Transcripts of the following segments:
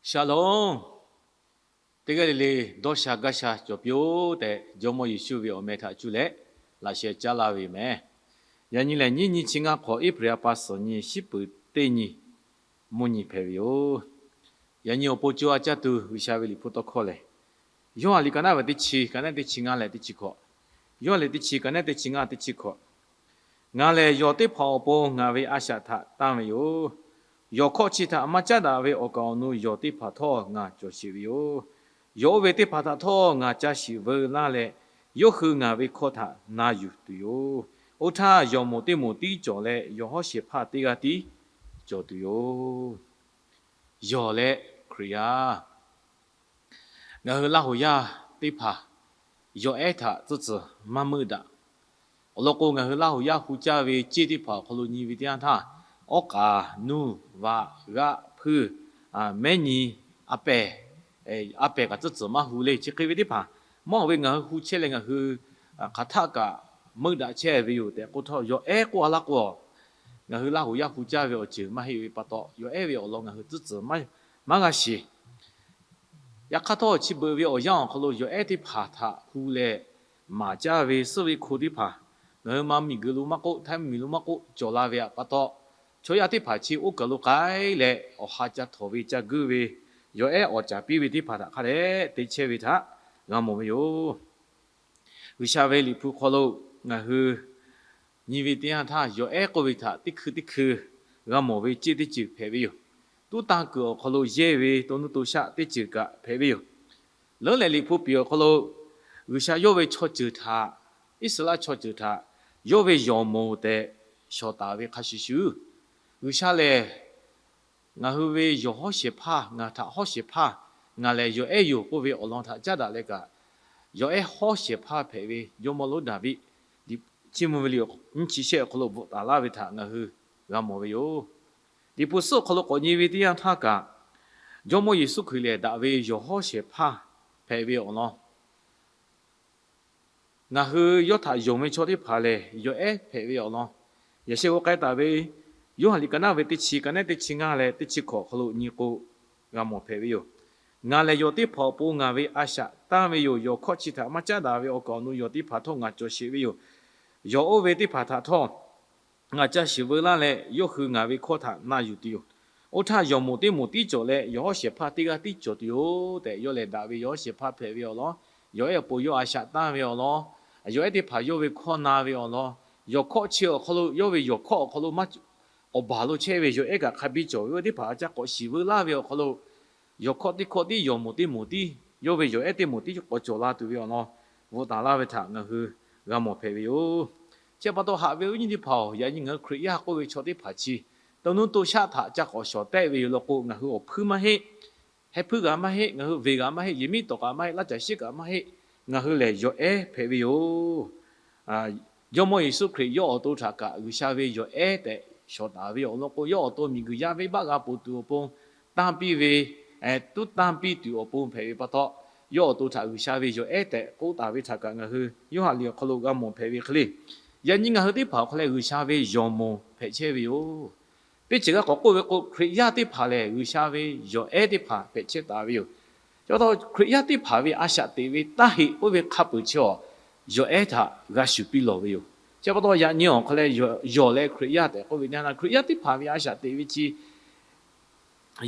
Shalom. Teˇ g'aˇ le le dawˇ sha gaˇ sha cawˬ piˇ-oˆ tehꞈ, Jawˇmawˇ Yeˍsuˆ ve awˬ meh htaꞈ cuˇ leh laꞈ sheh caˉ laˇ ve yoˬ meh. Yaꞈ nyi lehˬ, nyiˇ nyi chi ngaˇ hk'awꞈ, April ha pa suhˍ nyi, shiˉ peuˍ teˇ nyi, mvuhˇ nyi hpehꞈ ve yoˬ. Yaꞈ nyi awˬ pon co ha caˇ tuˬ G'uiˬsha ve liꞈ hpu tawˇ hkawˇ lehˬ, Yoˇhanˬ liꞈ ka naˉ ve teˇ chi, ka naˉ teˇ chi ngaˇ leh teˇ chi hkawꞈ. Yoˇhanˬ liꞈ teˇ chi, ka naˉ teˇ chi ngaˇ, teˇ chi hkawꞈ. Ngaˬ lehˬ yawˬ teˇ hpaˍ awˬ pon ngaˬ ve a shaꞈ htaꞈ tanˇ ve yoˬ. Yawˬ hkawˇ chi htaꞈ maˇ caˉ daꞈ ve awˬ kaˍ awˬ nu yawˬ teˇ hpaˍ htawˇ ngaˬ cawˬ sheˍ ve yoˬ. Yawˬ oˇ ve teˇ hpaˍ htaꞈ htawˇ ngaˬ ca shiˍ veu laˇ leh, yawˇ hui ngaˬ ve hkawˇ htaꞈ na yuˬ tuˬ yoˬ. Oˇ htaˇ yawˬ moˍ teˇ moˍ tiˉ cawˬ leh, yawˬ hawˉ shehˍ hpaˇ teˇ g'aˇ tiˉ cawˬ tuˬ yoˬ. Yawˬ leh Hkriꞈ yaˇ. Ngaˬ hui Laˇ huˍ yaˇ teˇ hpaˍ yawˬ ehˉ htaꞈ tcuhˇ tcuhˍ maˇ meuˆ daꞈ. Awˬ lawn k'o, ngaˬ hui Laˇ huˍ yaˇ hu caˇ ve ceˇ teˇ hpaˍ awˬ hk'aw lo nyi ve teˇ yanˇ htaˇ, awˉ k'aˍ, nuˇ, vaꞈ, g'aˆ, hpuiˇ, mehˉ nyi, a pehˬ, a pehˬ kaꞈ tcuhˇ tcuhˍ maˇ hu le. Chi hk'e ve teˇ hpaˍ mawˇ ve ngaˬ hui hu chehˇ leh ngaˬ hui hk'aˬ htaˆ kaꞈ meuˆ daꞈ chehˇ ve yoˬ tehꞈ k'oˆ htawˇ, yawˬ ehˉ k'oˆ a laˇ k'o, ngaˬ hui Laˇ huˍ yaˇ hu caˇ ve awˬ ceuˬ maˇ heˆ ve pa taw, yawˬ ehˉ ve awˬ lawn ngaˬ hui tcuhˇ tcuhˍ maˇ g'a sheˍ. Yaꞈ hk'aˇ htawˇ, chi beuꞈ ve awˬ yanˇ awˬ hk'aw lo yawˬ ehˉ teˇ hpaˍ htaꞈ hu leh maˍ caˇ ve suhˉ ve hko teˇ hpaˍ, ngaˬ hui ma miˬguiˬ lo maˇ k'oˆ, htaiˇ miˬ lo maˇ k'oˆ, cawˬ la ve pa taw, chaw yaˇ teˇ hpaˍ chi oˇ kaˬ lo k'ai leh awˬ ha ca htawnˍ ve ca guiˇ ve, yawˬ ehˉ awˍ caˍ piˇ ve teˇ hpaˍ htaꞈ hk'a dehꞈ te chehˇ ve htaꞈ g'a mawˬ ve yoˬ. G'uiˬsha ve liꞈ hpu hk'aw lo ngaˬ hui nyi ve teˇ yanˇ htaˇ, yawˬ ehˉ k'oˆ ve htaꞈ teˇ hkui teˇ hkui g'a mawˬ ve ceˇ teˇ ceuˬ hpehꞈ ve yoˬ. Tuˉ tanˇ kuiˬ awˬ hk'aw lo yehˇ ve to nuˇ to shaˆ teˇ ceuˬ kaꞈ hpehꞈ ve yoˬ. Leuˉ leh liꞈ hpu piˍ awˬ hk'aw lo G'uiˬsha yawˇ ve chaw ceuˬ htaꞈ, Iˉsaˍreˍlaˆ chaw ceuˬ htaꞈ yawˇ ve yawˬ moˍ tehꞈ shawˍ taˍ ve hk'a shuˍ shuˍ, G'uiˬsha lehˬ ngaˬ hui ve yawˬ hawˉ shehˍ hpaˇ, ngaˬ htaꞈ hawˉ shehˍ hpaˇ, ngaˬ lehˬ yawˬ ehˉ yoˬ k'oˆ ve awˬ lawn htaꞈ caˉ daꞈ leh kaꞈ, yawˬ ehˉ hawˉ shehˍ hpaˇ hpehꞈ ve Jawˇmawˇ lonˉ Daˍviˆ chi mvuh ve liꞈ nyiˇ chi shehˆ awˬ hk'aw lo bvuhꞈ taˍ laˇ ve htaꞈ ngaˬ hui g'a mawˬ ve yoˬ. Liꞈ hpu suhˉ awˬ hk'aw lo k'awꞈ nyi ve teˇ yanˇ htaˇ kaꞈ, Jawˇmawˇ Yeˍsuˆ Hkriꞈ lehˬ daꞈ ve yawˬ hawˉ shehˍ hpaˇ hpehꞈ ve awˬ lawn ngaˬ hui yawˇ htaꞈ yonˍ ve chaw teˇ hpaˍ lehˬ, yawˬ ehˉ hpehꞈ ve awˬ lawn yaꞈ sheh g'aw k'ai taˍ ve Yoˇhanˬ liꞈ ka naˉ ve teˇ chi, ka naˉ teˇ chi ngaˇ leh teˇ chi hkawꞈ hk'aw lo nyi k'o, g'a mawˬ hpehꞈ ve yoˬ. Ngaˬ lehˬ yawˬ teˇ hpaˍ awˬ pon ngaˬ ve a shaꞈ tanˇ ve yoˬ. Yawˬ hkawˇ chi htaꞈ maˇ caˉ daꞈ ve awˬ kaˍ awˬ nu yawˬ teˇ hpaˍ htawˇ ngaˬ cawˬ sheˍ ve yoˬ. Yawˬ oˇ ve teˇ hpaˍ htaꞈ htawˇ ngaˬ ca shiˍ veu laˇ leh, yawˇ hui ngaˬ ve hkawˇ htaꞈ na yuˬ tuˬ yoˬ. Oˇ htaˇ yawˬ moˍ teˇ moˍ tiˉ cawˬ leh, yawˬ hawˉ shehˍ hpaˇ teˇ g'aˇ tiˉ cawˬ tuˬ yoˬ tehꞈ, yawˇ lehˬ daꞈ ve yawˬ hawˉ shehˍ hpaˇ hpehꞈ ve awˬ lawn, yawˬ ehˉ awˬ pon yawˇ a shaꞈ tanˇ ve awˬ lawn, yawˬ ehˉ teˇ hpaˍ yawˇ ve hkawˇ na ve awˬ lawn, yawˬ hkawˇ chi awˬ hk'aw lo, yawˇ ve yawˬ hkawˇ awˬ hk'aw lo maˇ awˬ baˬ lo chehˇ ve yawˬ ehˉ kaꞈ hk'a biˇ cawˬ ve teˇ hpaˍ a ca k'awꞈ shiˍ veu laˇ ve awˬ hk'aw lo, yawˬ hkawˇ teˇ hkawˇ tiˉ yawˬ moˍ teˇ moˍ tiˉ, yawˇ ve yawˬ ehˉ teˇ moˍ tiˉ k'awꞈ cawˬ la tuˬ ve awˬ lawn bvuhꞈ taˍ laˇ ve htaꞈ ngaˬ hui g'a mawˬ hpehꞈ ve yoˬ. Chi pa taw haꞈ ve awˬ viˉ awˬ nyi teˇ hpaˍ-oˬ, yaꞈ nyi ngaˬ hui Hkriꞈ yaˇ k'oˆ ve chaw teˇ hpaˍ chi, to nuˇ to shaˆ htaꞈ ca k'awꞈ shawˍ tehˆ ve yoˬ law k'o, ngaˬ hui awˬ hpuiˇ maˇ heˆ, heh hpuiˇ g'aꞈ maˇ heˆ, ngaˬ hui venˇ g'aꞈ maˇ heˆ, yehˬ miˉ tawˍ kaꞈ maˇ heˆ, laˇ caˬ shiˉ kaꞈ maˇ heˆ, ngaˬ hui lehˬ yawˬ ehˉ hpehꞈ ve yoˬ. Jawˇmawˇ Yeˍsuˆ Hkriꞈ yawˇ awˬ to htaꞈ kaꞈ G'uiˬsha ve yawˬ ehˉ tehꞈ shawˍ taˍ ve awˬ lawn k'o, yawˇ awˬ to miˬguiˬ yaˇ venˇbaˆ g'a ponˬ tuˬ awˬ pon tanˇ piˇ ve, tuˉ tanˇ piˇ tuˬ awˬ pon hpehꞈ ve pa taw, yawˇ awˬ to htaꞈ G'uiˬsha ve yawˬ ehˉ tehꞈ k'oˆ taˍ ve htaꞈ kaꞈ ngaˬ hui Yoˇhanˬ liꞈ awˬ hk'aw lo g'a mawˬ hpehꞈ ve hk'e le. Yaꞈ nyi ngaˬ hui teˇ hpaˍ awˬ hk'aw leh G'uiˬsha ve yawˬ moˍ hpehꞈ chehˇ ve yoˬ. Teˇ ceuˬ g'a k'awꞈ k'oˆ ve k'o, Hkriꞈ yaˇ teˇ hpaˍ lehˬ G'uiˬsha ve yawˬ ehˉ teˇ hpaˍ hpehꞈ chehˇ taˍ ve yoˬ. Chi pa taw Hkriꞈ yaˇ teˇ hpaˍ ve a shaꞈ teꞈ ve taˇ heꞈ k'oˆ ve hk'a peuˬ chi awˬ, yawˬ ehˉ htaꞈ g'a shuˍ piˇ lawˬ ve yoˬ. Chi pa taw yaꞈ nyi awˬ hk'aw leh yawˬ leh Hkriꞈ yaˇ tehꞈ k'oˆ ve teˇ yanˇ, Hkriꞈ yaˇ teˇ hpaˍ ve a shaꞈ teꞈ ve chi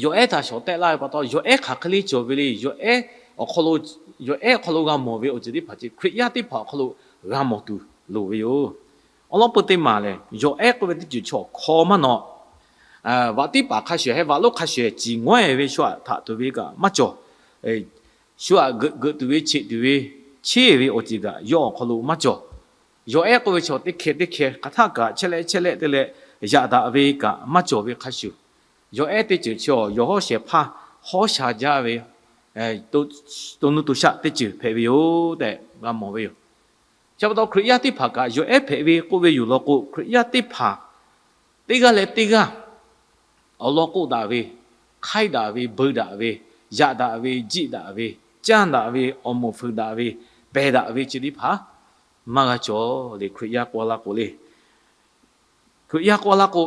yawˬ ehˉ htaꞈ shawˍ tehˆ laˇ ve pa taw, yawˬ ehˉ hk'aˬ hk'e le cawˬ ve le. Yawˬ ehˉ awˬ hk'aw lo, yawˬ ehˉ awˬ hk'aw lo g'a mawˬ ve awˬ ceuˬ teˇ hpaˍ chi Hkriꞈ yaˇ teˇ hpaˍ awˬ hk'aw lo g'a mawˬ tuˬ loˍ ve yoˬ. Awˬ lawn peu teˇ maˬ lehˬ, yawˬ ehˉ k'oˆ ve teˇ ceuˬ chaw hk'aw maˇ nawꞈ, vaꞈ tiˉ paˍ hk'a shuˍ heh vaꞈ lonˉ hk'a shuˍ ciˬ ngawˉ-e ve shu aꞈ htaꞈ tuˬ ve kaꞈ maˇ cawˬ. Shu aꞈ geuꞈ geuꞈ tuˬ ve, cheꞈ tuˬ ve, cheˇ ve awˬ ceuˬ kaꞈ yawˇ awˬ hk'aw lo maˇ cawˬ. Yawˬ ehˉ k'oˆ ve chaw teˇ hkeh teˇ hkeh hk'aˬ htaˆ kaꞈ chehˇ leh chehˇ leh te leh yaꞈ daꞈ ve kaꞈ maˇ cawˬ ve hk'a shuˍ, yawˬ ehˉ teˇ ceuˬ chi awˬ yawˬ hawˉ shehˍ hpaˇ hawˉ sha jaˇ ve to nuˇ to shaˆ teˇ ceuˬ hpehꞈ ve yoˬ tehꞈ g'a mawˬ ve yoˬ. Chi pa taw Hkriꞈ yaˇ teˇ hpaˍ kaꞈ yawˬ ehˉ hpehꞈ ve k'oˆ ve yoˬ law k'o, Hkriꞈ yaˇ teˇ hpaˍ teˇ g'aˇ leh teˇ g'aˇ awˬ lawn k'oˆ daꞈ ve, hk'aiˉ daꞈ ve, beu daꞈ ve, yaꞈ daꞈ ve, jiˆ daꞈ ve, canˇ daꞈ ve, awˬ moˍ fuiˍ daꞈ ve, pehˬ daꞈ ve chi teˇ hpaˍ maˇ g'a cawˬ le. Hkriꞈ yaˇ k'oˆ laˇ k'o le, Hkriꞈ yaˇ k'oˆ laˇ k'o,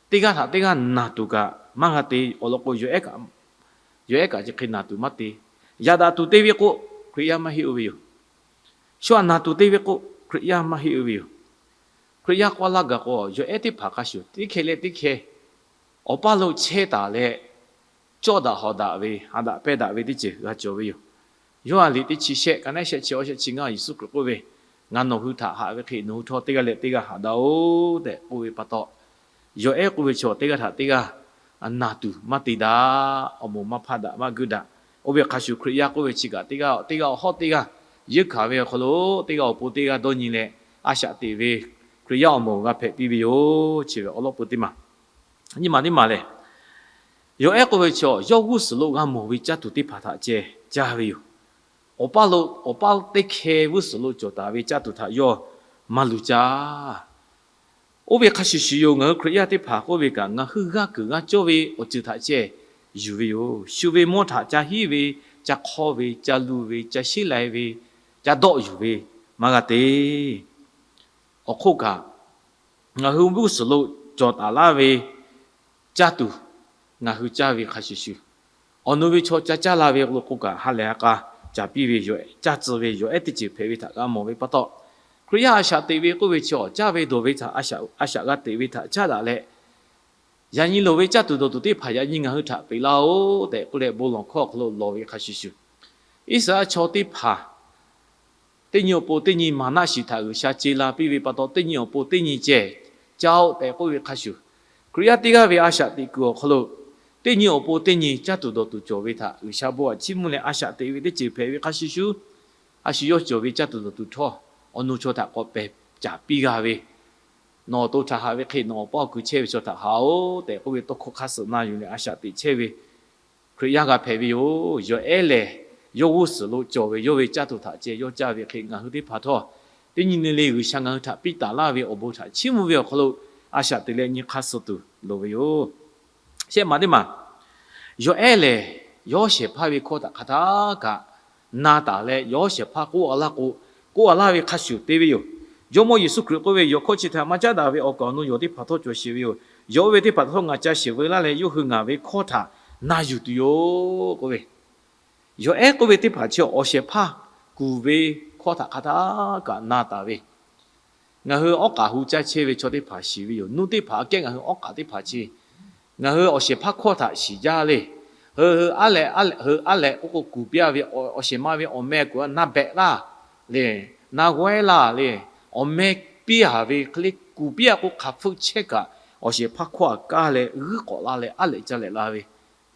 teˇ g'aˇ htaꞈ teˇ g'aˇ naˬ tuˬ kaꞈ maˇ g'a te. Awˬ lawn k'o, yawˬ ehˉ kaꞈ Yawˬ ehˉ kaꞈ chi hk'e naˬ tuˬ maˇ te. Yaꞈ daꞈ tuˬ te ve k'o, Hkriꞈ yaˇ maˇ heˆ oˇ ve yoˬ. Shu aꞈ naˬ tuˬ te ve k'o, Hkriꞈ yaˇ maˇ heˆ oˇ ve yoˬ. Hkriꞈ yaˇ k'oˆ laˇ gaˬ k'o, yawˬ ehˉ teˇ hpaˍ hk'a shuˍ teˇ hkeh leh teˇ hkeh awˬ paˇ lo chehˇ taˍ leh, cawˇ daꞈ hawˍ daꞈ ve, ha daꞈ pehˇ daꞈ ve teˇ ceuˬ g'a cawˬ ve yoˬ. Yoˇhanˬ liꞈ teˇ chi shehˆ, ka naˉ shehˆ chi awˬ shehˆ chi ngaˇ, Yeˍsuˆ Hkriꞈ k'oˆ ve, Ngaˬ nawˬ hui htaꞈ haꞈ ve hk'e nawˬ hui htawˇ teˇ g'aˇ leh teˇ g'aˇ haꞈ daꞈ-oˬ tehꞈ k'oˆ ve pa taw, yawˬ ehˉ k'oˆ ve chaw teˇ g'aˇ htaꞈ teˇ g'aˇ naˬ tuˬ maˇ te daꞈ, awˬ moˍ maˇ hpaˇ daꞈ, maˇ guiˇ daꞈ. Oˇ ve hk'a shuˍ Hkriꞈ yaˇ k'oˆ ve chi kaꞈ teˇ g'aˇ teˇ g'aˇ awˬ hawˉ teˇ g'aˇ yeunˇ hkanˍ ve awˬ hk'aw lo, teˇ g'aˇ awˬ pon teˇ g'aˇ dawˇ nyi leh, a shaꞈ teꞈ ve Hkriꞈ yaˇ awˬ moˍ g'a hpehꞈ piˇ ve yoˬ. Chi ve awˬ lawn peuˬ teˇ maˬ, nyi ma teˇ maˬ lehˬ, yawˬ ehˉ k'oˆ ve chaw yawˇ g'uˇ suhˍ lo g'a mawˬ ve caˇ tuˬ teˇ hpaˍ htaꞈ ceh caˇ ve yoˬ. Awˬ paˇ lo, awˬ paˇ teˇ hkeh g'uˇ suhˍ lo cawˬ taˍ ve caˇ tuˬ htaꞈ yawˇ maˇ luˬ caˇ. Oˇ ve hk'a shuˍ shuˍ yoˬ, ngaˬ hui Hkriꞈ yaˇ teˇ hpaˍ k'oˆ ve kaꞈ, ngaˬ hui g'a kuiˬ g'a cawˇ ve awˬ ceuˬ htaꞈ ceh yuˬ ve yoˬ. Shu ve mawˇ htaꞈ ca hiˉ ve, ca hk'awˇ ve, ca luˬ ve, ca sheˉ lai ve, ca dawˆ yuˬ ve maˇ g'a te. Awˬ hk'oˆ kaꞈ, ngaˬ hui g'uˇ suhˍ lo cawˬ taˍ laˇ ve caˇ tuˬ ngaˬ hui caˇ ve hk'a shuˍ shuˍ, awˬ nu ve chaw ca caˇ la ve lo k'o kaꞈ, ha lehˬ ha k'a caˍ piˇ ve yoˬ. Caˇ tcuh ve yawˬ ehˉ teˇ ceuˬ hpehꞈ ve htaꞈ g'a mawˬ ve pa taw, Hkriꞈ yaˇ a shaꞈ teꞈ ve k'oˆ ve chi awˬ caˇ ve dawˬ ve htaꞈ a shaꞈ g'a teꞈ ve htaꞈ caˉ daꞈ leh, yaꞈ nyi loˍ ve caˇ tuˬ dawˬ tuˬ teˇ hpaˍ yaꞈ nyi ngaˬ hui htaꞈ peꞈ laˇ-oˬ tehꞈ k'oˆ leh, bon lawˬ hkawˇ awˬ hk'aw lo lawˬ ve hk'a shuˍ shuˍ, Iˉsaˍreˍlaˆ chaw teˇ hpaˍ teˇ nyi awˬ pon teˇ nyi maˍnaˆ shiˍ htaꞈ G'uiˬsha ce la piˇ ve pa taw, teˇ nyi awˬ pon teˇ nyi ceh caˇ-oˆ tehꞈ k'oˆ ve hk'a shuˍ, Hkriꞈ yaˇ teˇ g'aˇ ve a shaꞈ teꞈ kuiˬ awˬ hk'aw lo teˇ nyi awˬ pon teˇ nyi caˇ tuˬ dawˬ tuˬ cawˬ ve htaꞈ G'uiˬsha bon aꞈ chiˇ mvuh leh a shaꞈ teꞈ ve teˇ ceuˬ hpehꞈ ve hk'a shuˍ shuˍ, a shu yawˇ cawˬ ve caˇ tuˬ dawˬ tuˬ htawˇ, awˬ nu chaw htaꞈ k'awꞈ pehˬ caˍ piˇ g'a ve, Nawˬ awˬ to htaꞈ haꞈ ve hk'e nawˬ awˬ paˇ awˬ kuiˬ chehˇ ve chaw htaꞈ haꞈ-oˬ tehꞈ k'oˆ ve tawˇ hkawˇ hk'aˇ suh na yuˬ leh a shaꞈ teꞈ chehˇ ve Hkriꞈ yaˇ g'a hpehꞈ ve yoˬ. Yawˬ ehˉ lehˬ, yawˇ g'uˇ suhˍ lo cawˬ ve yawˇ ve caˇ tuˬ htaꞈ ceh yawˇ caˇ ve hk'e, ngaˬ hui teˇ hpaˍ htawˇ teˇ nyi le le G'uiˬsha ngaˬ hui htaꞈ piˇ taˍ laˇ ve awˬ bon htaꞈ chiˇ mvuh ve awˬ hk'aw lo a shaꞈ teꞈ leh nyi hk'aˇ suh tuˬ loˍ ve yoˬ. Shehˆ maˬ teˇ maˬ, yawˬ ehˉ lehˬ, yawˇ shehˍ hpaˇ ve hkawˇ htaꞈ hk'aˬ htaˇ kaꞈ na taˍ leh, yawˇ shehˍ hpaˇ k'oˆ a laˇ k'o, k'oˆ a laˇ ve hk'a shuˍ te ve yoˬ. Jawˇmawˇ Yeˍsuˆ Hkriꞈ k'oˆ ve, Yawˬ hkawˇ chi htaꞈ maˇ caˉ daꞈ ve awˬ kaˍ awˬ nu yawˬ teˇ hpaˍ htawˇ cawˬ sheˍ ve yoˬ. Yawˬ oˇ ve teˇ hpaˍ htawˇ ngaˬ ca sheˍ veu laˇ leh, yawˇ hui ngaˬ ve hkawˇ htaꞈ na yuˬ tuˬ yoˬ k'oˆ ve, yawˬ ehˉ k'oˆ ve teˇ hpaˍ chi awˬ shehˍ hpaˇ kuˬ ve hkawˇ htaꞈ hk'aˬ htaˇ kaꞈ na taˍ ve. Ngaˬ hui awˉ k'aꞈ hu caˇ chehˇ ve chaw teˇ hpaˍ shiˍ ve yoˬ. Nuˇ teˇ hpaˍ aꞈ kehˉ ngaˬ hui awˉ k'aꞈ teˇ hpaˍ chi ngaˬ hui awˬ shehˍ hpaˇ hkawˇ htaꞈ shiˍ jaˇ le. Hui hui aˉ leh, aˉ leh, hui aˉ leh k'oˆ k'o, kuˬ piˇ-a ve awˬ shehˍ ma ve awˬ meh kuˬ a na behꞈ laˇ le, na g'awehˉ laˇ le, awˬ meh piˇ-a ve hk'e le kuˬ piˇ-a k'o, hk'aˬ hpfuhˆ chehˇ kaꞈ awˬ shehˍ hpaˇ hkawˇ aꞈ kaˇ leh g'uiˇ k'awꞈ la leh aˉ leh ca leh la ve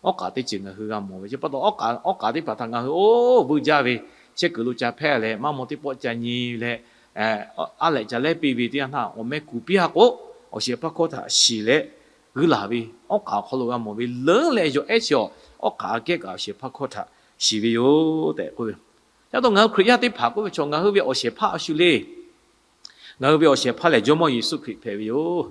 awˉ k'aꞈ teˇ ceuˬ ngaˬ hui g'a mawˬ ve. Chi pa taw, awˉ k'aꞈ teˇ hpaˍ htaꞈ ngaˬ hui oˇ vuiˇ jaˇ ve chehˇ kuiˬ lo ca hpehˇ leh maˇ maw teˇ pawˆ ca nyi leh, aˉ leh ca lehˉ piˇ ve teˇ yanˇ htaˇ, awˬ meh kuˬ piˇ-a k'o, awˬ shehˍ hpaˇ hkawˇ htaꞈ shiˍ leh g'uiˇ laˬ ve awˉ k'aꞈ awˬ hk'aw lo g'a mawˬ ve leuˉ leh, yawˬ ehˉ chi awˬ awˉ k'aꞈ aꞈ kehˉ kaꞈ awˬ shehˍ hpaˇ hkawˇ htaꞈ shiˍ ve yoˬ tehꞈ k'oˆ ve. Ca taw ngaˬ hui Hkriꞈ yaˇ teˇ hpaˍ k'oˆ ve chaw, ngaˬ hui ve awˬ shehˍ hpaˇ a shu le. Ngaˬ hui ve awˬ shehˍ hpaˇ lehˬ, Jawˇmawˇ Yeˍsuˆ Hkriꞈ hpehꞈ ve yoˬ.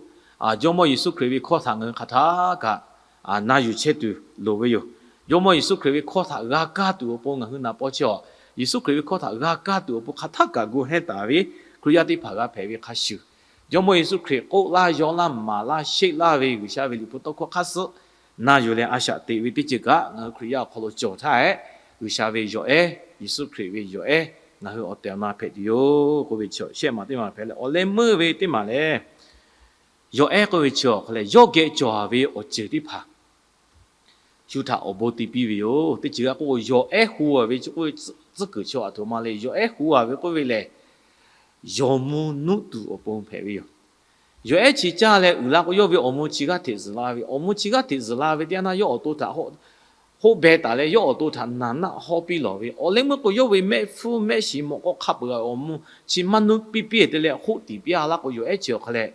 Jawˇmawˇ Yeˍsuˆ Hkriꞈ ve hkawˇ htaꞈ ngaˬ hui hk'aˬ htaˇ kaꞈ na yuˬ chehˇ tuˬ loˍ ve yoˬ. Jawˇmawˇ Yeˍsuˆ Hkriꞈ ve hkawˇ htaꞈ g'a kaˇ tuˬ awˬ pon ngaˬ hui naˍ paw chehˇ-aw. Yeˍsuˆ Hkriꞈ ve hkawˇ htaꞈ g'a kaˇ tuˬ awˬ pon hk'aˬ htaˇ kaꞈ gu hehnˇ taˍ ve Hkriꞈ yaˇ teˇ hpaˍ g'a hpehꞈ ve hk'a shuˍ, Jawˇmawˇ Yeˍsuˆ Hkriꞈ k'oˆ laˇ, yaw laˇ, maˍ laˇ, sheˆ laˇ ve G'uiˬsha ve liꞈ hpu tawˇ hkawˇ hk'aˇ suh na yuˬ leh a shaꞈ teꞈ ve teˇ ceuˬ kaꞈ, ngaˬ hui Hkriꞈ yaˇ awˬ hk'aw lo cawˬ htaˇ hehꞈ, G'uiˬsha ve yawˬ ehˉ, Yeˍsuˆ Hkriꞈ ve yawˬ ehˉ ngaˬ hui awˬ tehˬ awˬ na hpehꞈ tuˬ yoˬ k'oˆ ve chi shehˆ maˬ teˇ maˬ hpehꞈ leh, awˬ leh meuˇ ve teˇ maˬ lehˬ, yawˬ ehˉ k'oˆ ve chi awˬ hk'a lehˬ, yawˇ geh cawˬ ve awˬ ceuˬ teˇ hpaˍ shu htaꞈ awˬ bon te piˇ ve yoˬ. Teˇ ceuˬ g'a k'oˆ k'o, yawˬ ehˉ hu-a ve chi k'oˆ ve tcuhˉ kuiˬ chi aˬ htoꞈ ma le. Yawˬ ehˉ hu-a ve k'oˆ ve lehˬ, yawˬ mvuh nuˆ tuˬ awˬ pon hpehꞈ ve yoˬ. Yawˬ ehˉ chi caˇ leh uiˍ la k'o, yawˇ ve awˬ mvuh chi g'aˇ hteꞈ zuhˬ la ve, awˬ mvuh chi g'aˇ hteꞈ zuhˬ la ve teˇ yanˇ htaˇ, yawˇ awˬ to htaꞈ hoˆ beh taˍ leh yawˇ awˬ to htaꞈ naˍ naˆ hawˇ piˇ lawˬ ve, awˬ leh meuˇ k'o yawˇ ve mehˆ hpfuhˇ mehˆ shiˍ mawꞈ k'aw hk'a peuˬ-a ve awˬ mvuh chi maˇ nuˇ piˇ piˇ te leh hoˆ tiˍ piˇ-a laˇ k'o, yawˬ ehˉ chi awˬ hk'a lehˬ,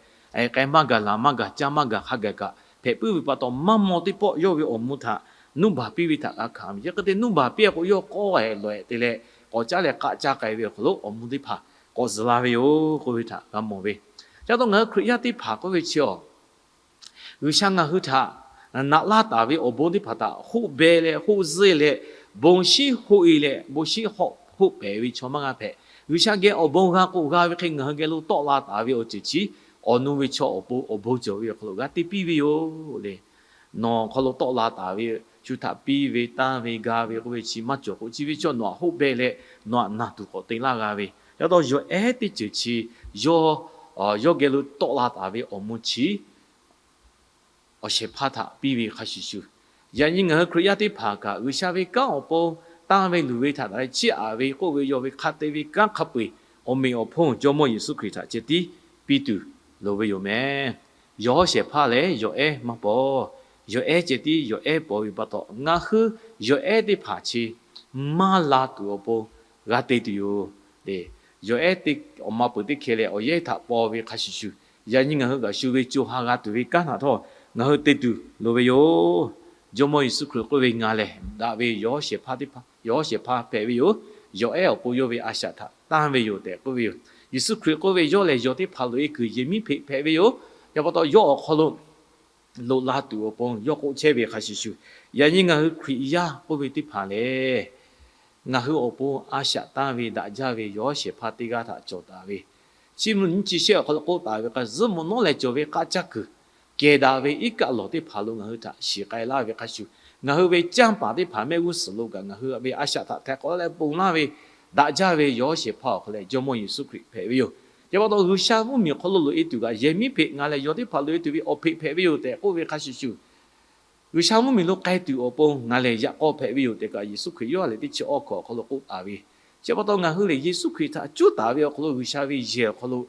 k'ai maˇ gaˬ, laˬ maˇ gaˬ, caˇ maˇ gaˬ, hk'a gaˬ kaꞈ hpehꞈ puiˉ ve pa taw, maˇ maw teˇ pawˆ yawˇ ve awˬ mvuh htaꞈ nuˇ baˬ piˇ ve htaꞈ g'a hkanˍ ve. Chi hk'e te nuˇ baˬ piˇ-a k'o, yawˇ k'awˇ-e lawˬ-e te leh k'awꞈ caˉ leh k'aˆ caˇ k'ai ve awˬ hk'aw lo awˬ mvuh teˇ hpaˍ k'awꞈ zuhˬ la ve yoˬ k'oˆ ve htaꞈ g'a mawˬ ve. Ca taw ngaˬ hui Hkriꞈ yaˇ teˇ hpaˍ k'oˆ ve chi-aw, G'uiˬsha ngaˬ hui htaꞈ naꞈ laˇ taˍ ve awˬ bon teˇ hpaˍ htaꞈ hoˆ beh leh hoˆ zuhˇ leh, bon shiˉ hoˆ-e leh bon shiˉ hoˆ pehˍ ve chaw maˇ g'a hpehꞈ. G'uiˬsha geh awˬ bon g'a k'o, g'a ve hk'e ngaˬ hui geh lo tawˆ la taˍ ve awˬ ceuˬ chi, awˬ nu ve chaw awˬ pon awˬ bon cawˬ ve awˬ hk'aw lo g'a te piˇ ve yoˬ le. nawˬ awˬ hk'aw lo tawˆ la taˍ ve, shu htaꞈ piˇ ve, tanˇ ve, ga ve k'oˆ ve chi maˇ cawˬ k'o, chi ve cawˇ nawˬ aꞈ hoˆ beh leh nawˬ aꞈ naˬ tuˬ k'awꞈ te laˇ g'a ve. Yaꞈ taw yawˬ ehˉ teˇ ceuˬ chi yawˇ, yawˇ geh lo tawˆ la taˍ ve awˬ mvuh chi awˬ shehˍ hpaˇ htaꞈ piˇ ve hk'a shuˍ shuˍ, yaꞈ nyi ngaˬ hui Hkriꞈ yaˇ teˇ hpaˍ kaꞈ G'uiˬsha ve kanˉ awˬ pon tanˇ ve luˬ ve htaꞈ daꞈ leh chiˇ aꞈ ve k'oˆ ve yawˇ ve hk'a te ve kanˉ hk'a peu-eˬ, awˬ meꞈ awˬ hponˇ Jawˇmawˇ Yeˍsuˆ Hkriꞈ htaꞈ ceh tiˉ piˇ tuˬ loˍ ve yoˬ meh. Yawˬ hawˉ shehˍ hpaˇ lehˬ yawˬ ehˉ maˇ pawˍ. Yawˬ ehˉ ceh tiˉ yawˬ ehˉ pawˍ ve pa taw, ngaˬ hui yawˬ ehˉ teˇ hpaˍ chi maˇ la tuˬ awˬ pon g'a te tuˬ yoˬ. Yawˬ ehˉ teˇ awˬ ma peuˬ teˇ hkeh leh awˬ yehˇ htaꞈ paw ve hk'a shuˍ shuˍ, yaꞈ nyi ngaˬ hui kaꞈ shu ve co ha g'a tuˬ ve kanˉ htaꞈ htawˇ ngaˬ hui te tuˬ loˍ ve yoˬ. Jawˇmawˇ Yeˍsuˆ Hkriꞈ k'oˆ ve, Ngaˬ lehˬ daꞈ ve yawˬ hawˉ shehˍ hpaˇ teˇ hpaˍ, yawˬ hawˉ shehˍ hpaˇ hpehꞈ ve yoˬ. Yawˬ ehˉ awˬ pon yawˇ ve a shaꞈ htaꞈ tanˇ ve yoˬ tehꞈ k'oˆ ve yoˬ. Yeˍsuˆ Hkriꞈ k'oˆ ve, Yawˇ lehˬ yawˬ teˇ hpaˍ loꞈ e kuiˬ yehˬ miˉ hpeꞈ hpehꞈ ve yoˬ. Yaꞈ pa taw yawˇ awˬ hk'aw lo loꞈ la tuˬ awˬ pon yawˇ k'oˆ chehˇ ve hk'a shuˍ shuˍ, yaꞈ nyi ngaˬ hui Hkriꞈ yaˇ k'oˆ ve teˇ hpaˍ lehˬ, ngaˬ hui awˬ pon a shaꞈ tanˇ ve daꞈ jaˇ ve yawˬ hawˉ shehˍ hpaˇ teˇ g'aˇ htaꞈ cawˬ taˍ ve, chi mvuhˇ nyi chi shehˆ awˬ hk'aw lo k'oˆ taˍ ve k'a zuhˉ mvuhˇ nawˉ leh cawˬ ve k'aˆ caˇ kuiˬ kehˬ daꞈ ve iˉ kaˆ lawˬ teˇ hpaˍ lo ngaˬ hui htaꞈ shiˍ k'ai laˇ ve hk'a shuˍ, ngaˬ hui ve canˇ paˍ teˇ hpaˍ mehˆ g'uˇ suhˍ lo kaꞈ ngaˬ hui ve a shaꞈ htaꞈ htaiˍ k'awꞈ leh ponˬ laˇ ve daꞈ jaˇ ve yawˬ hawˉ shehˍ hpaˇ awˬ hk'aw leh Jawˇmawˇ Yeˍsuˆ Hkriꞈ hpehꞈ ve yoˬ. Yaꞈ pa taw G'uiˬsha mvuhˇmiˬ hk'aw lo loꞈ e tuˬ kaꞈ yehˬ miˉ hpeꞈ, ngaˬ lehˬ yawˬ teˇ hpaˍ loꞈ e tuˬ ve awˬ hpeꞈ hpehꞈ ve yoˬ tehꞈ k'oˆ ve hk'a shuˍ shuˍ, G'uiˬsha mvuhˇmiˬ lo k'ai tuˬ awˬ pon ngaˬ lehˬ yaꞈ k'aw hpehꞈ ve yoˬ tehꞈ kaꞈ Yeˍsuˆ Hkriꞈ Yoˇhanˬ lehˬ teˇ chi awˇ hkawꞈ awˬ hk'aw lo k'oˆ taˍ ve. Chi pa taw ngaˬ hui lehˬ Yeˍsuˆ Hkriꞈ htaꞈ cuˉ taˍ ve awˬ hk'aw lo G'uiˬsha ve yehˬ awˬ hk'aw lo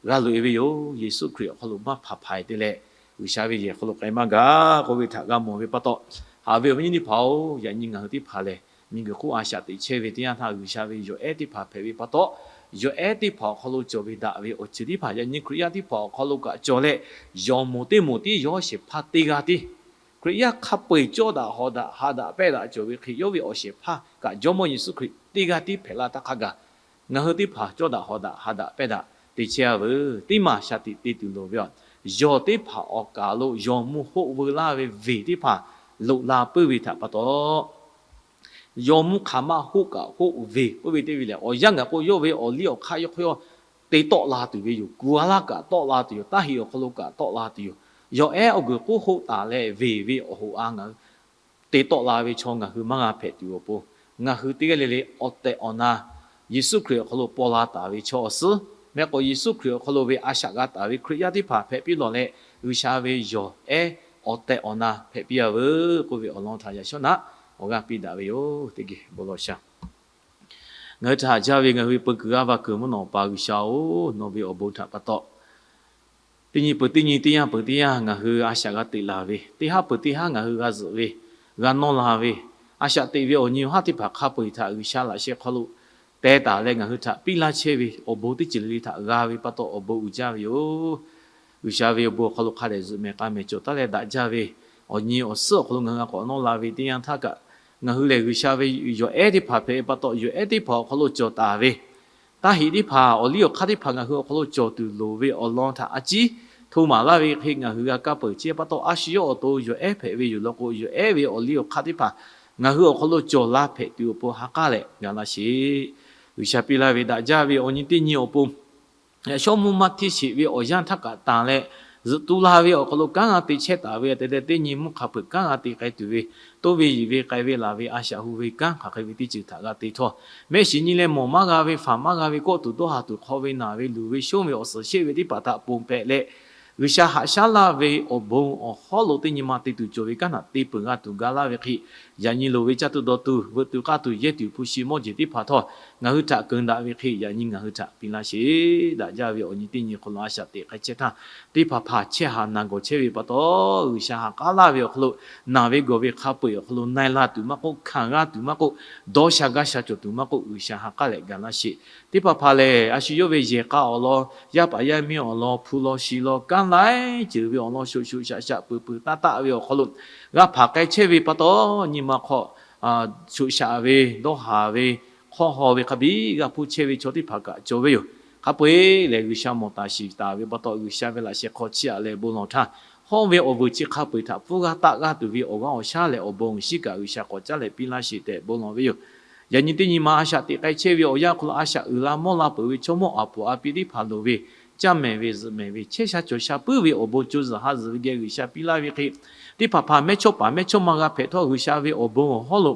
g'a loꞈ e ve yoˬ. Yeˍsuˆ Hkriꞈ awˬ hk'aw lo maˇ hpanˍ hpaiˍ te leh, G'uiˬsha ve yehˬ hk'aw lo k'ai maˇ g'a k'oˆ ve htaꞈ g'a mawˬ ve pa taw, haꞈ ve awˬ viˉ awˬ nyi teˇ hpaˍ-oˬ, yaꞈ nyi ngaˬ hui teˇ hpaˍ lehˬ miˬguiˬ hk'oˆ a shaꞈ teꞈ chehˇ ve teˇ yanˇ htaˇ G'uiˬsha ve yawˬ ehˉ teˇ hpaˍ hpehꞈ ve pa taw, yawˬ ehˉ teˇ hpaˍ awˬ hk'aw lo cawˬ ve daꞈ ve awˬ ceuˬ teˇ hpaˍ yaꞈ nyi Hkriꞈ yaˇ teˇ hpaˍ awˬ hk'aw lo kaꞈ cawˬ leh, yawˬ moˍ teˇ moˍ tiˉ yawˬ hawˉ shehˍ hpaˇ teˇ g'aˇ tiˉ, Hkriꞈ yaˇ hk'a peu-eˬ cawˇ daꞈ hawˍ daꞈ ha daꞈ pehˇ daꞈ cawˬ ve hk'e, yawˇ ve awˬ shehˍ hpaˇ kaꞈ Jawˇmawˇ Yeˍsuˆ Hkriꞈ teˇ g'aˇ tiˉ hpehꞈ la taˇ hk'a gaˬ, ngaˬ hui teˇ hpaˍ cawˇ daꞈ hawˍ daꞈ ha daꞈ pehˇ daꞈ te chehˇ a veuˬ. Teˇ maˬ shaˍ tiꞈ te tuˬ loˍ ve yoˬ. Yawˬ teˇ hpaˍ awˬ kaˍ lo yawˬ mvuhˇ hoˆ veu laˇ ve venˬ teˇ hpaˍ loꞈ la puiˉ ve htaꞈ pa taw, yawˬ mvuhˇ hk'aˬ maˇ hoˆ kaꞈ hoˆ venˬ k'oˆ ve teˇ ve lehˬ, awˬ yanˇ gaˬ k'o yawˇ ve awˬ liˇ awˬ hk'aˇ yawˇ hk'aw yawˇ te tawˆ la tuˬ ve yoˬ. Kuˬ a laˇ kaꞈ tawˆ la tuˬ yoˬ. Taˇ heꞈ awˬ hk'aw lo kaꞈ tawˆ la tuˬ yoˬ. Yawˬ ehˉ awˬ guiˬ k'oˆ hoˆ taˍ leh venˬ ve awˬ hoꞈ a ngaˬ hui te tawˆ la ve chaw ngaˬ hui maˇ g'a hpehꞈ tuˬ awˬ pon, ngaˬ hui teˇ g'aˇ le le awˬ tehˬ awˬ na Yeˍsuˆ Hkriꞈ awˬ hk'aw lo paw la taˍ ve chaw awˬ suhˉ mehˆ k'o, Yeˍsuˆ Hkriꞈ awˬ hk'aw lo ve a shaꞈ g'a taˍ ve Hkriꞈ yaˇ teˇ hpaˍ hpehꞈ piˇ lawˬ leh, G'uiˬsha ve yawˬ ehˉ awˬ tehˬ awˬ na hpehꞈ piˇ a veuˬ k'oˆ ve awˬ lawn htaꞈ yaꞈ shawˉ naꞈ awˬ g'aˇ piˇ daꞈ ve yoˬ. Teˇ geh bon lawˬ shaˍ. Ngaˬ hui htaꞈ haꞈ jaˇ ve ngaˬ hui peu kuiˬ g'aˇ va kuiˬ mvuhˇ naw pa G'uiˬsha-oˬ, nawˬ ve awˬ bon htaꞈ pa taw, teˇ nyi peuˬ teˇ nyi, teˇ yanˇ peuˬ teˇ yanˇ ngaˬ hui a shaꞈ g'a teꞈ laˬ ve, teˇ haˉ peuˬ teˇ haˉ ngaˬ hui g'a zuhꞈ ve, g'a nawˇ la ve, a shaꞈ teꞈ ve awˬ nyi awˬ haˉ teˇ hpaˍ hk'a peu-eˬ htaꞈ G'uiˬsha laꞈ sheh hk'aw lo teh taˍ leh ngaˬ hui htaꞈ piˇ laˇ chehˇ ve awˬ bon teˇ ceuˬ le le htaꞈ g'a ve pa taw awˬ bon uiˍ jaˇ ve yoˬ. G'uiˬsha ve awˬ bon awˬ hk'aw lo hk'a dehꞈ zuhꞈ mehˍ k'a mehˍ cawˬ taˉ leh daꞈ jaˇ ve awˬ nyi awˬ suhˉ awˬ hk'aw lo ngaˬ hui g'a k'awꞈ nawˇ la ve teˇ yanˇ htaˇ kaꞈ, ngaˬ hui lehˬ G'uiˬsha ve yawˬ ehˉ teˇ hpaˍ hpehꞈ ve pa taw, yawˬ ehˉ teˇ hpaˍ awˬ hk'aw lo cawˬ taˍ ve taˇ heꞈ teˇ hpaˍ, awˬ liˇ awˬ hk'aˇ teˇ hpaˍ ngaˬ hui awˬ hk'aw lo cawˬ tuˬ loˍ ve awˬ lawn htaꞈ a ciˉ hto maˍ laˇ ve hk'e ngaˬ hui g'a kaˇ peuˬ. Chi pa taw a shu yawˇ awˬ to yawˬ ehˉ hpehꞈ ve yoˬ law k'o, yawˬ ehˉ ve awˬ liˇ awˬ hk'aˇ teˇ hpaˍ ngaˬ hui awˬ hk'aw lo cawˬ la hpehꞈ tuˬ awˬ pon ha k'aˉ leh ga laˇ sheˍ. G'uiˬsha piˇ laˇ ve daꞈ jaˇ ve awˬ nyi teˇ nyi awˬ pon yaꞈ shawˉ mvuhˇ maˇ hteˇ sheˍ ve awˬ yanˇ htaˇ kaꞈ tanˬ leh, zuhꞈ tu la ve awˬ hk'aw lo kanˉ g'a te chehˇ taˍ ve, te te teˇ nyi mvuhˇ hk'a peu-eˬ kanˉ g'a te k'ai tuˬ ve, toˇ ve yiˍ ve k'ai ve laˬ ve a shaꞈ hu ve kanˉ hk'aˬ hk'e ve teˇ ceuˬ htaꞈ g'a te htawˇ, mehˆ shiˍ nyi leh mawˬ maˇ g'a ve, faˍ maˇ g'a ve, kawˆ tuˬ dawˇ haˍ tuˬ, hk'aw ve naˬ ve, luˬ ve shonˇ ve, awˬ suhˍ sheˆ ve teˇ hpaˍ htaꞈ ponˬ hpehꞈ leh, G'uiˬsha haꞈ shaˉ laˇ ve awˬ bon awˬ hawˉ lo teˇ nyi ma te tuˬ cawˬ ve kanˉ htaꞈ te peuˬ g'a tuˬ ga laˇ ve hk'e, yaꞈ nyi loˍ ve caˇ tuˬ dawˬ tuˬ, veuꞈ tuˬ k'aˇ tuˬ, yehˇ tuˬ hpu shi mawˇ jeˬ teˇ hpaˍ htawˇ ngaˬ hui htaꞈ keunˍ daꞈ ve hk'e yaꞈ nyi ngaˬ hui htaꞈ piˇ laˇ sheˍ. Daꞈ jaˇ ve awˬ nyi teˇ nyi hk'aw lo a shaꞈ teꞈ k'ai chehˇ htaˇ, teˇ hpaˍ hpaˍ chehˇ haꞈ naˬ gawˬ chehˇ ve pa taw, G'uiˬsha ha k'aˉ laˇ ve awˬ hk'aw lo naˬ ve gawˬ ve hk'a peu-eˬ awˬ hk'aw lo na e la tuˬ maˇ k'oˆ, hkanˍ g'a tuˬ maˇ k'oˆ, dawˇ sha gaˇ sha cawˬ tuˬ maˇ k'oˆ, G'uiˬsha ha k'aˉ leh ga laˇ sheˍ. Teˇ hpaˍ hpaˍ lehˬ, a shu yawˇ ve yehˬ k'a awˬ lawn, yaˇ paˍ yaˇ miˇ awˬ lawn, hpu lawn shi lawn, kanˉ laiˉ ceuˬ ve awˬ lawn shoꞈ shoꞈ shaꞈ shaꞈ peuˬ peuˬ taˇ taˆ ve awˬ hk'aw lo g'a hpanˍ k'ai chehˇ ve pa taw, nyi ma hk'aw shoꞈ shaꞈ ve, dawˇ haˍ ve, hk'awˇ haw ve hk'a biˇ g'a hpuˇ chehˇ ve chaw teˇ hpaˍ kaꞈ cawˬ ve yoˬ. Hk'a peu-eˬ lehˬ, G'uiˬsha mawˬ taˍ shiˍ taˍ ve pa taw, G'uiˬsha ve laꞈ sheh hk'aw chiˇ aꞈ leh bon lawˬ htaˇ, hawˇ ve awˬ vuiˬ chi hk'a peu-eˬ htaꞈ pfuhˇ g'aˇ taˆ g'aˇ tuˬ ve awˬ g'aˇ awˬ shaˉ leh awˬ bon awˬ shinˉ kaꞈ G'uiˬsha k'awꞈ caˉ leh piˇ laˇ sheˍ tehꞈ bon lawˬ ve yoˬ. Yaꞈ nyi teˇ nyi ma a shaꞈ teꞈ k'ai chehˇ ve awˬ yanˇ hk'aw lo a shaꞈ uiˍ la mawˇ la peuˬ ve chaw mawˇ aˬ poˍ a pi teˇ hpaˍ loˍ ve caˇ mehˍ ve zuhꞈ mehˍ ve chehˇ sha cawˬ sha puiˉ ve awˬ bon co zuhꞈ ha zuhꞈ ve geh G'uiˬsha piˇ laˇ ve hk'e, teˇ hpaˍ hpaˍ mehˇchawˇ paˍ mehˇchawˇma g'a hpehꞈ htawˇ, G'uiˬsha ve awˬ bon awˬ hawˉ lo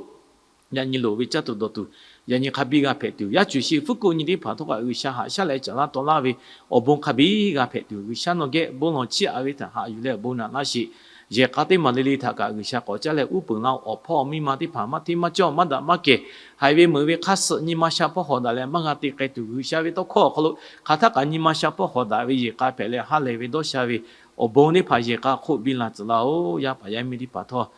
yaꞈ nyi loˍ ve caˇ tuˬ dawˬ tuˬ, yaꞈ nyi hk'a biˇ g'a hpehꞈ tuˬ, yaˇ cuˬ shi fuˉ kuˆ nyi teˇ hpaˍ htawˇ kaꞈ G'uiˬsha haꞈ shaˉ leh caˍ laˇ taw laˇ ve awˬ bon hk'a biˇ g'a hpehꞈ tuˬ, G'uiˬsha nawˬ geh bon lawˬ chiˇ aꞈ ve htaꞈ haꞈ yuˬ leh awˬ bon naꞈ laˇ sheˍ. Yehˬ k'a teˇ maˬ le le htaꞈ kaꞈ G'uiˬsha k'awꞈ caˉ leh uˉ peunˍ laˇ-oˬ. Awˬ hpawˇ miˇ ma teˇ hpaˍ maˇ hteˇ maˇ cawˇ maˇ daꞈ maˇ kehˬ, haiˬ ve meuꞈ ve hk'aˇ suh nyi ma sha pawˇ hawˍ daꞈ leh maˇ g'a te k'ai tuˬ, G'uiˬsha ve tawˇ hkawˇ awˬ hk'aw lo hk'aˬ htaˇ kaꞈ nyi ma sha pawˇ hawˍ daꞈ ve yehˬ k'a hpehꞈ leh ha lehˬ ve dawˇ sha ve awˬ bon teˇ hpaˍ yehˬ k'a hk'oˆ biˇ la tcuh laˇ-oˬ. Yaˇ paˍ yaˇ miˇ teˇ hpaˍ htawˇ,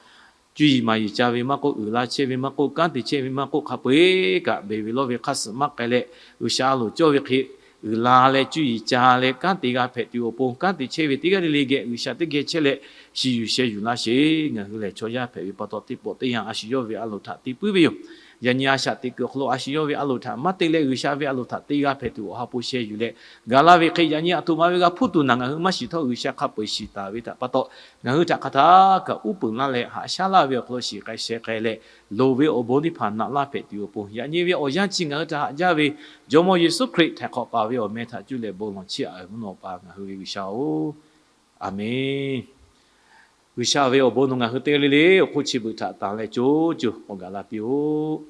cuˇ yiˍ maˍ yiˍ ca ve maˇ k'oˆ, uiˍ la chehˇ ve maˇ k'oˆ, kanˉ te chehˇ ve maˇ k'oˆ, hk'a peu-eˬ kaꞈ beˬ ve lawˇ ve hk'aˇ suh maˇ k'ai leh, G'uiˬsha a loˍ cawˇ ve hk'e uiˍ la leh cuˇ yiˍ ca leh kanˉ te g'a hpehꞈ tuˬ awˬ pon, kanˉ te chehˇ ve teˇ g'aˇ le le geh G'uiˬsha teˇ geh chehˇ leh, shiˍ yuˬ sheh yuˬ laˇ sheˍ. Ngaˬ hui lehˬ chaw yaˇ hpehꞈ ve pa taw, teˇ pawˆ teˇ yanˇ a shu yawˇ ve a loˍ htaꞈ te puiˉ ve yoˬ. Yaꞈ nyi a shaꞈ teꞈ kuiˬ awˬ hk'aw lo a shu yawˇ ve a loˍ htaꞈ maˇ te leh, G'uiˬsha ve a loˍ htaꞈ te g'a hpehꞈ tuˬ awˬ ha hpu sheh yuˬ leh, gaˬ laˇ ve hk'e yaꞈ nyi aˬ htoꞈ ma ve g'a hpuˇ tuˬ naˬ ngaˬ hui maˇ shiˍ htawˇ, G'uiˬsha hk'a peu-eˬ shiˍ taˍ ve htaꞈ pa taw, ngaˬ hui htaꞈ hk'aˬ htaˇ kaꞈ uˉ peunˍ laˇ leh haꞈ shaˉ laˇ ve awˬ hk'aw lo shiˍ k'ai sheh k'ai leh, loˍ ve awˬ bon teˇ hpaˍ naꞈ laˇ hpehꞈ tuˬ awˬ pon, yaꞈ nyi ve awˬ yanˇ chi ngaˬ hui htaꞈ haꞈ jaˇ ve Jawˇmawˇ Yeˍsuˆ Hkriꞈ htaiˍ hk'awꞈ k'aˍ ve awˬ meh htaꞈ cuˇ leh bon lawˬ chiˇ aꞈ ve mvuhˇ naw pa ngaˬ hui ve G'uiˬsha-oˬ, Aˍmenˍ. G'uiˬsha ve awˬ bon nawˬ ngaˬ hui teˇ g'aˇ le le awˬ hk'oˆ chi beuꞈ htaꞈ tanˬ leh co co k'awꞈ gaˬ la piˇ-oˆ.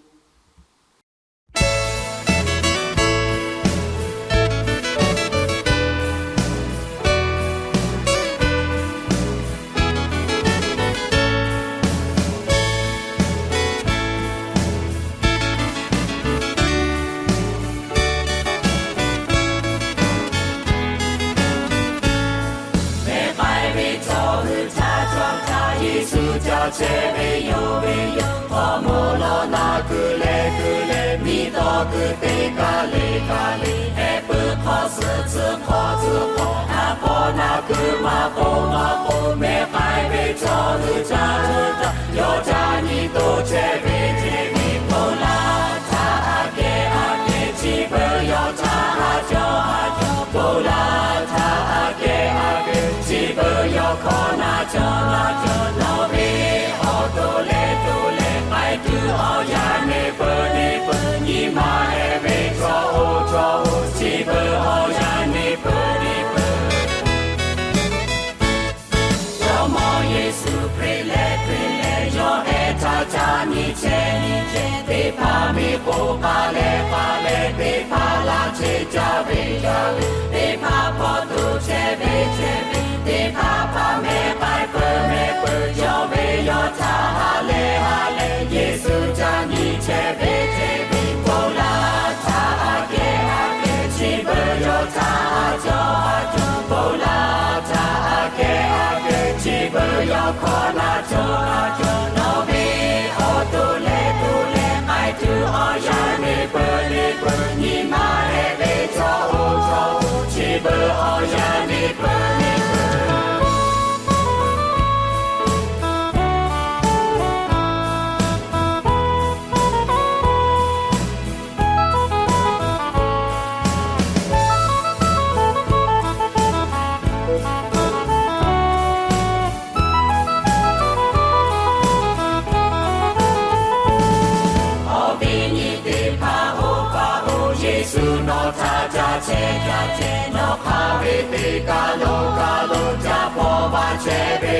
Mehˬ k'ai ve chaw hui htaꞈ cawˬ htaˇ, Yeˍsuˆ ca chehˇ ve yoˬ ve yoˬ. Hk'aw mawˬ lawˬ na kuiˬ leh kuiˬ leh, miˬ tawˇ kuiˬ te kaˇ le kaˇ le, heh pui hk'aw suh tcuh hk'aw tcuh hk'aw, a hk'aw na kuiˬ maˇ k'oˆ maˇ k'oˆ, mehˬ k'ai ve chaw hui htaꞈ cawˬ htaˇ, yawˇ ca nyi to chehˇ ve ceˇ ve, bon laˇ htaˇ aꞈ kehˉ aꞈ kehˉ, chi beuꞈ yawˇ htaꞈ haꞈ cawˬ haꞈ cawˬ, bon laˇ htaˇ aꞈ kehˉ aꞈ kehˉ, chi beuꞈ yawˇ hkawˇ na cawˬ na cawˬ, nawˬ ve awˬ to leh to leh k'ai tuˬ awˬ yanˇ neˇ peuˬ neˇ peuˬ, nyi ma heh ve chaw oˇ chaw oˇ, chi beuꞈ awˬ yanˇ neˇ peuˬ neˇ peuˬ. Jawˇmawˇ Yeˍsuˆ Hkriꞈ leh Hkriꞈ leh yawˇ ehˉ htaꞈ ca nyi chehˇ nyi chehˇ, teˇ hpaˍ miˬ k'oˆ k'ai leh k'ai leh, teˇ hpaˍ laˇ chehˇ caˇ ve caˇ ve, teˇ hpaˍ hpawˇ toˇ chehˇ ve chehˇ ve, teˇ hpaˍ hpaˍ mehˬ k'ai peuˬ mehˬ peuˬ, yawˇ ve yawˇ htaꞈ ha leh ha leh, Yeˍsuˆ ca nyi chehˇ ve chehˇ ve, bon laˇ htaˇ aꞈ kehˉ aꞈ kehˉ, chi beuꞈ yawˇ htaꞈ haꞈ cawˬ haꞈ cawˬ, bon laˇ htaˇ aꞈ kehˉ aꞈ kehˉ, chi beuꞈ yawˇ hkawˇ na cawˬ na cawˬ, nawˬ ve awˬ to leh to leh k'ai tuˬ awˬ yanˇ neˇ peuˬ neˇ peuˬ, nyi ma heh ve chaw oˇ chaw oˇ, chi beuꞈ awˬ yanˇ neˇ peuˬ neˇ peuˬ. Awˬ viˉ nyi teˇ hpaˍ-oˬ, hpaˍ-oˬ, Yeˍsuˆ nawˬ htaꞈ ca chehˇ ca chehˇ, nawˬ hk'aˬ ve teˇ kaˬ lo kaˬ lo ca hpaw maˇ chehˇ ve